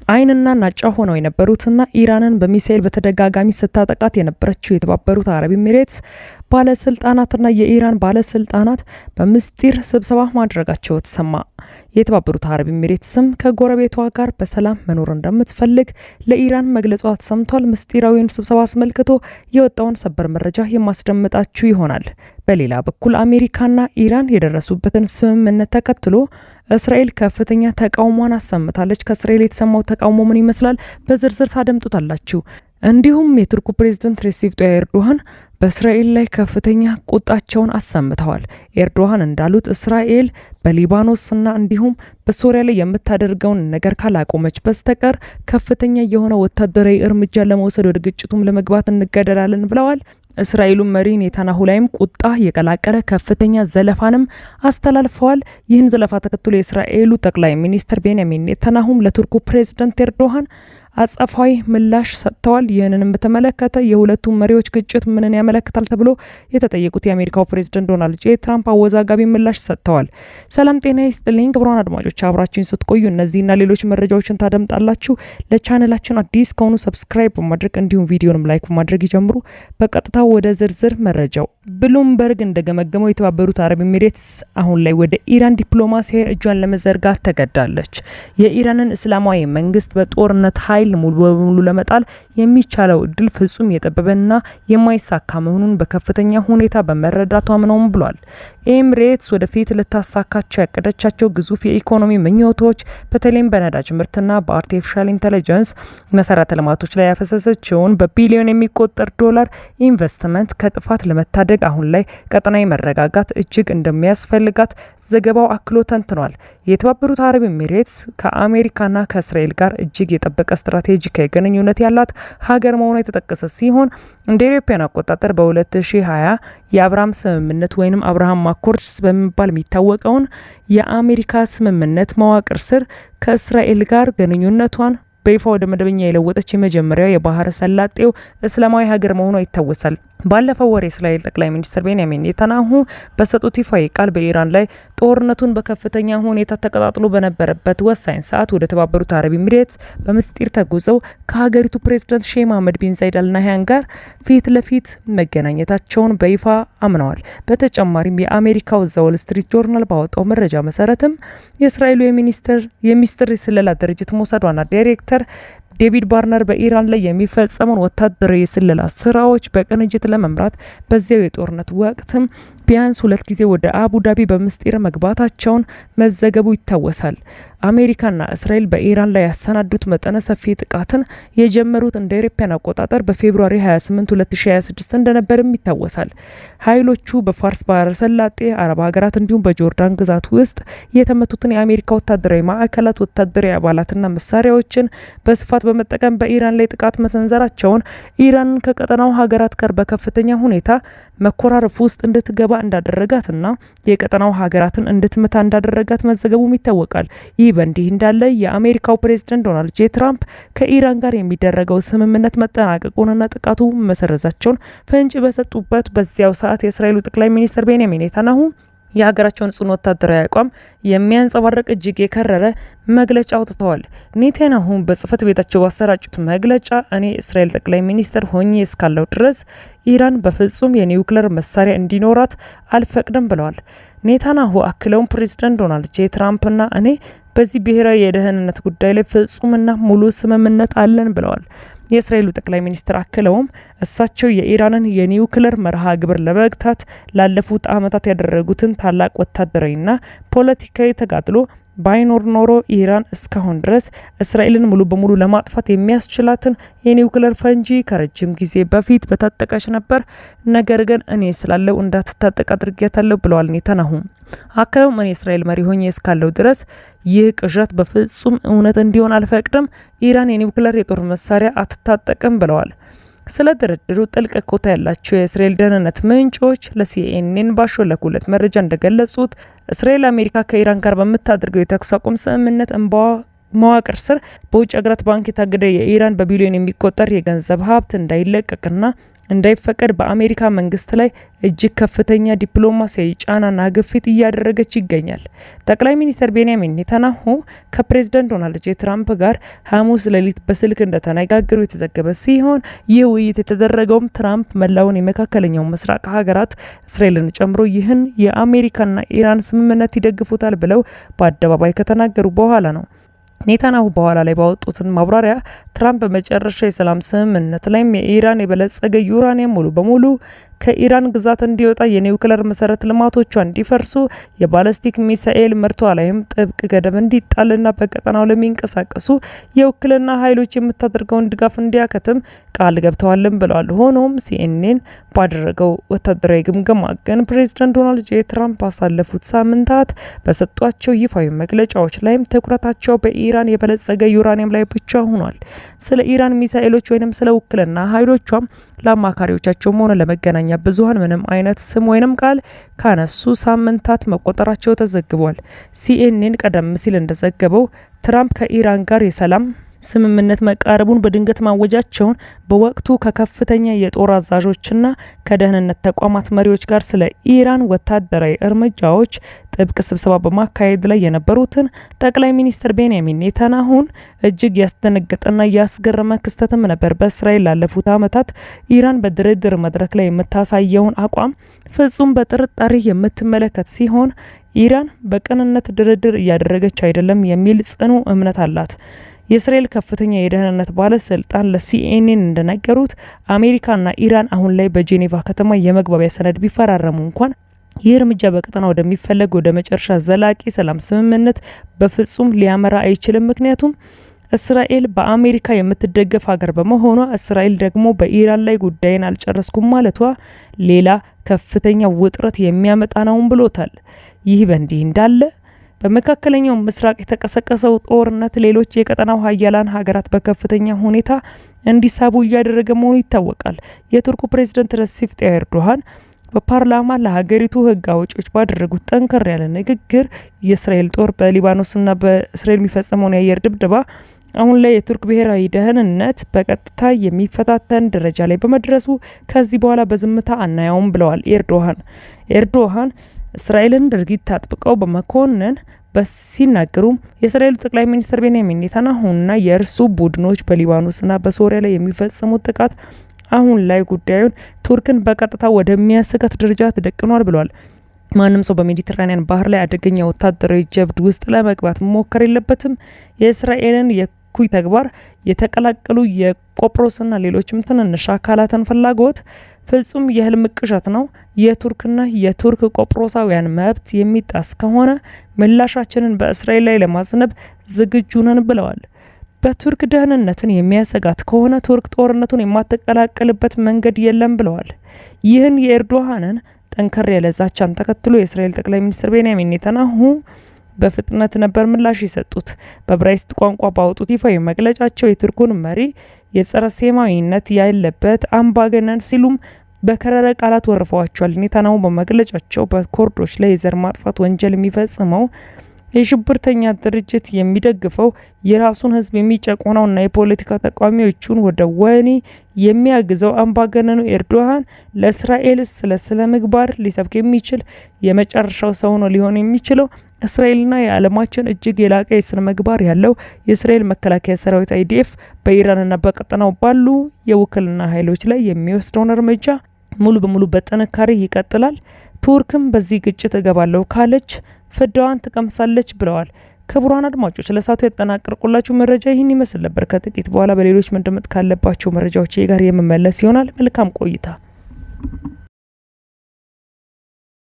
አይንና ናጫ ሆነው የነበሩትና ኢራንን በሚሳኤል በተደጋጋሚ ስታጠቃት የነበረችው የተባበሩት አረብ ኤሚሬትስ ባለስልጣናትና የኢራን ባለስልጣናት በምስጢር ስብሰባ ማድረጋቸው ተሰማ። የተባበሩት አረብ ኤሚሬትስም ከጎረቤቷ ጋር በሰላም መኖር እንደምትፈልግ ለኢራን መግለጿ ተሰምቷል። ምስጢራዊውን ስብሰባ አስመልክቶ የወጣውን ሰበር መረጃ የማስደምጣችሁ ይሆናል። በሌላ በኩል አሜሪካና ኢራን የደረሱበትን ስምምነት ተከትሎ እስራኤል ከፍተኛ ተቃውሟን አሰምታለች። ከእስራኤል የተሰማው ተቃውሞ ምን ይመስላል? በዝርዝር ታደምጡታላችሁ። እንዲሁም የቱርኩ ፕሬዝዳንት ሬሲፕ ጣይብ ኤርዶሃን በእስራኤል ላይ ከፍተኛ ቁጣቸውን አሰምተዋል። ኤርዶሃን እንዳሉት እስራኤል በሊባኖስና እንዲሁም በሶሪያ ላይ የምታደርገውን ነገር ካላቆመች በስተቀር ከፍተኛ የሆነ ወታደራዊ እርምጃ ለመውሰድ ወደ ግጭቱም ለመግባት እንገደዳለን ብለዋል። እስራኤሉ መሪ ኔታንያሁ ላይም ቁጣ የቀላቀለ ከፍተኛ ዘለፋንም አስተላልፈዋል። ይህን ዘለፋ ተከትሎ የእስራኤሉ ጠቅላይ ሚኒስትር ቤንያሚን ኔታንያሁም ለቱርኩ ፕሬዝዳንት ኤርዶሃን አጸፋዊ ምላሽ ሰጥተዋል። ይህንንም በተመለከተ የሁለቱ መሪዎች ግጭት ምንን ያመለክታል ተብሎ የተጠየቁት የአሜሪካው ፕሬዝዳንት ዶናልድ ጄ ትራምፕ አወዛጋቢ ምላሽ ሰጥተዋል። ሰላም ጤና ይስጥልኝ ክቡራን አድማጮች፣ አብራችሁን ስትቆዩ እነዚህና ሌሎች መረጃዎችን ታደምጣላችሁ። ለቻነላችን አዲስ ከሆኑ subscribe በማድረግ እንዲሁም ቪዲዮንም like በማድረግ ይጀምሩ። በቀጥታ ወደ ዝርዝር መረጃው። ብሉምበርግ እንደገመገመው የተባበሩት አረብ ኤሚሬትስ አሁን ላይ ወደ ኢራን ዲፕሎማሲያዊ እጇን ለመዘርጋት ተገዳለች። የኢራንን እስላማዊ መንግስት በጦርነት ኃይል ሙሉ በሙሉ ለመጣል የሚቻለው እድል ፍጹም የጠበበና የማይሳካ መሆኑን በከፍተኛ ሁኔታ በመረዳቷም ነውም ብሏል። ኤሚሬትስ ወደፊት ልታሳካቸው ያቀደቻቸው ግዙፍ የኢኮኖሚ ምኞቶች በተለይም በነዳጅ ምርትና በ artificial intelligence መሰረተ ልማቶች ላይ ያፈሰሰችውን በቢሊዮን የሚቆጠር ዶላር ኢንቨስትመንት ከጥፋት ለመታደግ አሁን ላይ ቀጠናዊ መረጋጋት እጅግ እንደሚያስፈልጋት ዘገባው አክሎ ተንትኗል። የተባበሩት አረብ ኤሚሬትስ ከአሜሪካና ከእስራኤል ጋር እጅግ የጠበቀ ስትራቴጂካዊ ግንኙነት ያላት ሀገር መሆኗ የተጠቀሰ ሲሆን እንደ አውሮፓውያን አቆጣጠር በ2020 የአብርሃም ስምምነት ወይም Abraham Accords በመባል የሚታወቀውን የአሜሪካ ስምምነት መዋቅር ስር ከእስራኤል ጋር ግንኙነቷን በይፋ ወደ መደበኛ የለወጠች የመጀመሪያው የባህረ ሰላጤው እስላማዊ ሀገር መሆኗ ይታወሳል። ባለፈው ወር የእስራኤል ጠቅላይ ሚኒስትር ቤንያሚን ኔታንያሁ በሰጡት ይፋዊ ቃል በኢራን ላይ ጦርነቱን በከፍተኛ ሁኔታ ተቀጣጥሎ በነበረበት ወሳኝ ሰዓት ወደ ተባበሩት አረብ ኤሚሬትስ በምስጢር ተጉዘው ከሀገሪቱ ፕሬዝዳንት ሼህ መሐመድ ቢን ዛይድ አልናህያን ጋር ፊት ለፊት መገናኘታቸውን በይፋ አምነዋል። በተጨማሪም የአሜሪካው ዘ ዎል ስትሪት ጆርናል ባወጣው መረጃ መሰረትም የእስራኤሉ የሚስጥር የስለላ ድርጅት ሞሳድ ዋና ዳይሬክተር ዴቪድ ባርነር በኢራን ላይ የሚፈጸመውን ወታደራዊ የስለላ ስራዎች በቅንጅት ለመምራት በዚያው የጦርነት ወቅትም ቢያንስ 2 ጊዜ ወደ አቡዳቢ በምስጢር መግባታቸውን መዘገቡ ይታወሳል። አሜሪካና እስራኤል በኢራን ላይ ያሰናዱት መጠነ ሰፊ ጥቃትን የጀመሩት እንደ አውሮፓውያን አቆጣጠር በ February 28 2026 እንደነበርም ይታወሳል። ኃይሎቹ በፋርስ ባህረ ሰላጤ አረብ ሀገራት እንዲሁም በጆርዳን ግዛት ውስጥ የተመቱትን የአሜሪካ ወታደራዊ ማዕከላት፣ ወታደራዊ አባላትና መሳሪያዎችን በስፋት በመጠቀም በኢራን ላይ ጥቃት መሰንዘራቸውን ኢራንን ከቀጠናው ሀገራት ጋር በከፍተኛ ሁኔታ መኮራረፍ ውስጥ እንድትገባ እንዳደረጋትና የቀጠናው ሀገራትን እንድትመታ እንዳደረጋት መዘገቡም ይታወቃል። ይህ በእንዲህ እንዳለ የአሜሪካው ፕሬዝዳንት ዶናልድ ጄ ትራምፕ ከኢራን ጋር የሚደረገው ስምምነት መጠናቀቁንና ጥቃቱ መሰረዛቸውን ፍንጭ በሰጡበት በዚያው ሰዓት የእስራኤሉ ጠቅላይ ሚኒስትር ቤንያሚን ኔታንያሁ የሀገራቸውን ጽኑ ወታደራዊ አቋም የሚያንጸባርቅ እጅግ የከረረ መግለጫ አውጥተዋል። ኔታንያሁ በጽህፈት ቤታቸው ባሰራጩት መግለጫ እኔ እስራኤል ጠቅላይ ሚኒስትር ሆኜ እስካለው ድረስ ኢራን በፍጹም የኒውክለር መሳሪያ እንዲኖራት አልፈቅድም ብለዋል። ኔታንያሁ አክለውም ፕሬዝዳንት ዶናልድ ጄ ትራምፕና እኔ በዚህ ብሔራዊ የደህንነት ጉዳይ ላይ ፍጹምና ሙሉ ስምምነት አለን ብለዋል። የእስራኤሉ ጠቅላይ ሚኒስትር አክለውም እሳቸው የኢራንን የኒውክለር መርሃ ግብር ለመግታት ላለፉት ዓመታት ያደረጉትን ታላቅ ወታደራዊና ፖለቲካዊ ተጋድሎ ባይኖር ኖሮ ኢራን እስካሁን ድረስ እስራኤልን ሙሉ በሙሉ ለማጥፋት የሚያስችላትን የኒውክለር ፈንጂ ከረጅም ጊዜ በፊት በታጠቀች ነበር። ነገር ግን እኔ ስላለው እንዳትታጠቅ አድርጌያታለሁ ብለዋል ኔታንያሁ። አክለውም እኔ እስራኤል መሪ ሆኜ እስካለው ድረስ ይህ ቅዠት በፍጹም እውነት እንዲሆን አልፈቅድም፣ ኢራን የኒውክለር የጦር መሳሪያ አትታጠቅም ብለዋል። ስለ ድርድሩ ጥልቅ ኮታ ያላቸው የእስራኤል ደህንነት ምንጮች ለሲኤንኤን ባሾለኩለት መረጃ እንደገለጹት እስራኤል አሜሪካ ከኢራን ጋር በምታደርገው የተኩስ አቁም ስምምነት መዋቅር ስር በውጭ ሀገራት ባንክ የታገደ የኢራን በቢሊዮን የሚቆጠር የገንዘብ ሀብት እንዳይለቀቅና እንዳይፈቀድ በአሜሪካ መንግስት ላይ እጅግ ከፍተኛ ዲፕሎማሲያዊ ጫናና ግፊት እያደረገች ይገኛል። ጠቅላይ ሚኒስትር ቤንያሚን ኔታንያሁ ከፕሬዝደንት ዶናልድ ጄ ትራምፕ ጋር ሐሙስ ሌሊት በስልክ እንደተነጋገሩ የተዘገበ ሲሆን ይህ ውይይት የተደረገውም ትራምፕ መላውን የመካከለኛው ምስራቅ ሀገራት እስራኤልን ጨምሮ ይህን የአሜሪካና ኢራን ስምምነት ይደግፉታል ብለው በአደባባይ ከተናገሩ በኋላ ነው። ኔታንያሁ በኋላ ላይ ባወጡትን ማብራሪያ ትራምፕ በመጨረሻ የሰላም ስምምነት ላይም የኢራን የበለጸገ ዩራኒየም ሙሉ በሙሉ ከኢራን ግዛት እንዲወጣ፣ የኒውክለር መሰረተ ልማቶቿ እንዲፈርሱ፣ የባለስቲክ ሚሳኤል ምርቷ ላይም ጥብቅ ገደብ እንዲጣልና በቀጠናው ለሚንቀሳቀሱ የውክልና ኃይሎች የምታደርገውን ድጋፍ እንዲያከትም ቃል ገብተዋልም ብለዋል። ሆኖም ሲኤንኤን ባደረገው ወታደራዊ ግምገማ ግን ፕሬዚዳንት ዶናልድ ጄ ትራምፕ ባሳለፉት ሳምንታት በሰጧቸው ይፋዊ መግለጫዎች ላይም ትኩረታቸው በኢራን የበለጸገ ዩራኒየም ላይ ብቻ ሆኗል። ስለ ኢራን ሚሳኤሎች ወይንም ስለ ውክልና ኃይሎቿም ለአማካሪዎቻቸውም ሆነ ለመገናኛ ብዙሃን ምንም አይነት ስም ወይንም ቃል ካነሱ ሳምንታት መቆጠራቸው ተዘግቧል። ሲኤንኤን ቀደም ሲል እንደዘገበው ትራምፕ ከኢራን ጋር የሰላም ስምምነት መቃረቡን በድንገት ማወጃቸውን በወቅቱ ከከፍተኛ የጦር አዛዦችና ከደህንነት ተቋማት መሪዎች ጋር ስለ ኢራን ወታደራዊ እርምጃዎች ጥብቅ ስብሰባ በማካሄድ ላይ የነበሩትን ጠቅላይ ሚኒስትር ቤንያሚን ኔታንያሁን እጅግ ያስደነገጠና ያስገረመ ክስተትም ነበር። በእስራኤል ላለፉት ዓመታት ኢራን በድርድር መድረክ ላይ የምታሳየውን አቋም ፍጹም በጥርጣሬ የምትመለከት ሲሆን ኢራን በቅንነት ድርድር እያደረገች አይደለም የሚል ጽኑ እምነት አላት። የእስራኤል ከፍተኛ የደህንነት ባለስልጣን ለሲኤንኤን እንደነገሩት አሜሪካና ኢራን አሁን ላይ በጄኔቫ ከተማ የመግባቢያ ሰነድ ቢፈራረሙ እንኳን ይህ እርምጃ በቀጠና ወደሚፈለግ ወደ መጨረሻ ዘላቂ ሰላም ስምምነት በፍጹም ሊያመራ አይችልም። ምክንያቱም እስራኤል በአሜሪካ የምትደገፍ ሀገር በመሆኗ፣ እስራኤል ደግሞ በኢራን ላይ ጉዳይን አልጨረስኩም ማለቷ ሌላ ከፍተኛ ውጥረት የሚያመጣ ነውም ብሎታል። ይህ በእንዲህ እንዳለ በመካከለኛው ምስራቅ የተቀሰቀሰው ጦርነት ሌሎች የቀጠናው ሀያላን ሀገራት በከፍተኛ ሁኔታ እንዲሳቡ እያደረገ መሆኑ ይታወቃል። የቱርኩ ፕሬዝደንት ረሲፍ ጣይብ ኤርዶሃን በፓርላማ ለሀገሪቱ ሕግ አውጪዎች ባደረጉት ጠንከር ያለ ንግግር የእስራኤል ጦር በሊባኖስና በእስራኤል የሚፈጸመውን የአየር ድብደባ አሁን ላይ የቱርክ ብሔራዊ ደህንነት በቀጥታ የሚፈታተን ደረጃ ላይ በመድረሱ ከዚህ በኋላ በዝምታ አናየውም ብለዋል ኤርዶሃን። ኤርዶሃን እስራኤልን ድርጊት አጥብቀው በመኮነን ሲናገሩም የእስራኤሉ ጠቅላይ ሚኒስትር ቤንያሚን ኔታንያሁና የእርሱ ቡድኖች በሊባኖስና በሶሪያ ላይ የሚፈጽሙት ጥቃት አሁን ላይ ጉዳዩን ቱርክን በቀጥታ ወደሚያሰጋት ደረጃ ተደቅኗል ብለዋል። ማንም ሰው በሜዲትራኒያን ባህር ላይ አደገኛ ወታደራዊ ጀብድ ውስጥ ለመግባት መሞከር የለበትም። የእስራኤልን የእኩይ ተግባር የተቀላቀሉ የቆጵሮስና ሌሎችም ትንንሽ አካላትን ፍላጎት ፍጹም የህልም ቅዠት ነው። የቱርክና የቱርክ ቆጵሮሳውያን መብት የሚጣስ ከሆነ ምላሻችንን በእስራኤል ላይ ለማዝነብ ዝግጁ ነን ብለዋል። በቱርክ ደህንነትን የሚያሰጋት ከሆነ ቱርክ ጦርነቱን የማትቀላቀልበት መንገድ የለም ብለዋል። ይህን የኤርዶሃንን ጠንከር ያለ ዛቻን ተከትሎ የእስራኤል ጠቅላይ ሚኒስትር ቤንያሚን ኔታንያሁ በፍጥነት ነበር ምላሽ የሰጡት። በዕብራይስጥ ቋንቋ ባወጡት ይፋዊ መግለጫቸው የቱርኩን መሪ የጸረ ሴማዊነት ያለበት አምባገነን ሲሉም በከረረ ቃላት ወርፈዋቸዋል። ኔታንያሁ በመግለጫቸው በኩርዶች ላይ የዘር ማጥፋት ወንጀል የሚፈጽመው የሽብርተኛ ድርጅት የሚደግፈው፣ የራሱን ሕዝብ የሚጨቁነውና የፖለቲካ ተቃዋሚዎቹን ወደ ወህኒ የሚያግዘው አምባገነኑ ኤርዶሃን ለእስራኤል ስለ ስነ ምግባር ሊሰብክ የሚችል የመጨረሻው ሰው ነው ሊሆን የሚችለው። እስራኤልና የዓለማችን እጅግ የላቀ የስነ ምግባር ያለው የእስራኤል መከላከያ ሰራዊት አይዲኤፍ በኢራንና በቀጠናው ባሉ የውክልና ኃይሎች ላይ የሚወስደውን እርምጃ ሙሉ በሙሉ በጥንካሬ ይቀጥላል። ቱርክም በዚህ ግጭት እገባለሁ ካለች ፍዳዋን ትቀምሳለች ብለዋል። ክቡራን አድማጮች፣ ለሰዓቱ ያጠናቀርኩላችሁ መረጃ ይህን ይመስል ነበር። ከጥቂት በኋላ በሌሎች መደመጥ ካለባቸው መረጃዎች ጋር የምመለስ ይሆናል። መልካም ቆይታ።